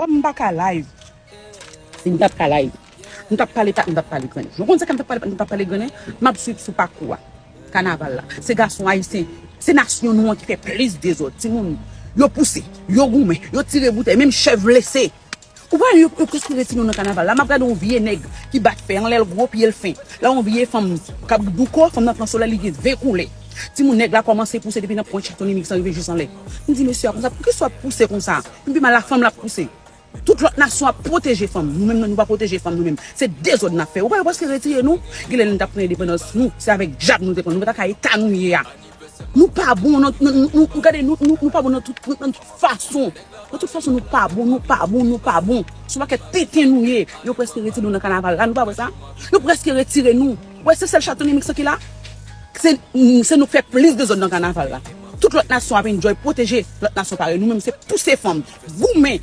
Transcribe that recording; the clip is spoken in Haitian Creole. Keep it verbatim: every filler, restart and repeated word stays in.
M pa ka live. Si m t ap ka live, m t ap pale pat, m t ap pale grennen. Nou konn sa k m t ap pale pat, m t ap pale grennen? M ap swiv sou pakou a. Kanaval la. Se gason ayisyen. Se nasyon nou an ki fè plis dezòd. Timoun, yo pouse, yo goumen, yo tire boutèy, menm chèf blese. Ou pa yo, yo prèske retire nou nan kanaval la. M ap gade yon vye nèg ki bat fè, anlè l gwo, pye l fen. La yon vye fanm k ap douko, fanm nan pran solèy, li gen ven koulè. Timoun, nèg la kòmanse pouse depi nan pwent chak Tony Mix lan rive jis anlè. M di mesye a konsa, poukisa w ap pouse konsa? M pi mal la fanm l ap pouse. Tout lòt nasyon ap pwoteje fanm. Nou menm, nou pa pwoteje fanm nou menm. Se dezòd n ap fè. Ou pa yo prèske retire nou. Genlè nou t ap pran endepandans nou. Se avèk djab nou te pran. Nou pa ta ka eta nou ye a. Nou pa bon nan, nan, nou, nou, gade, nou, nou, nou pa bon nan tout, nan, nan tout fason. Nan tout fason, nou pa bon, nou pa bon, nou pa bon. Se yon pakèt tenten nou ye. Yo prèske retire nou nan kanaval la, nou pa wè sa? Yo prèske retire nou. Wè, se sèl Chatounen Mix ki la. Se, se nou k fè plis dezòd nan kanaval la. Tout lòt nasyon ap enjoy, pwoteje lòt nasyon parèy. Nou menm, se pouse fanm, goumen,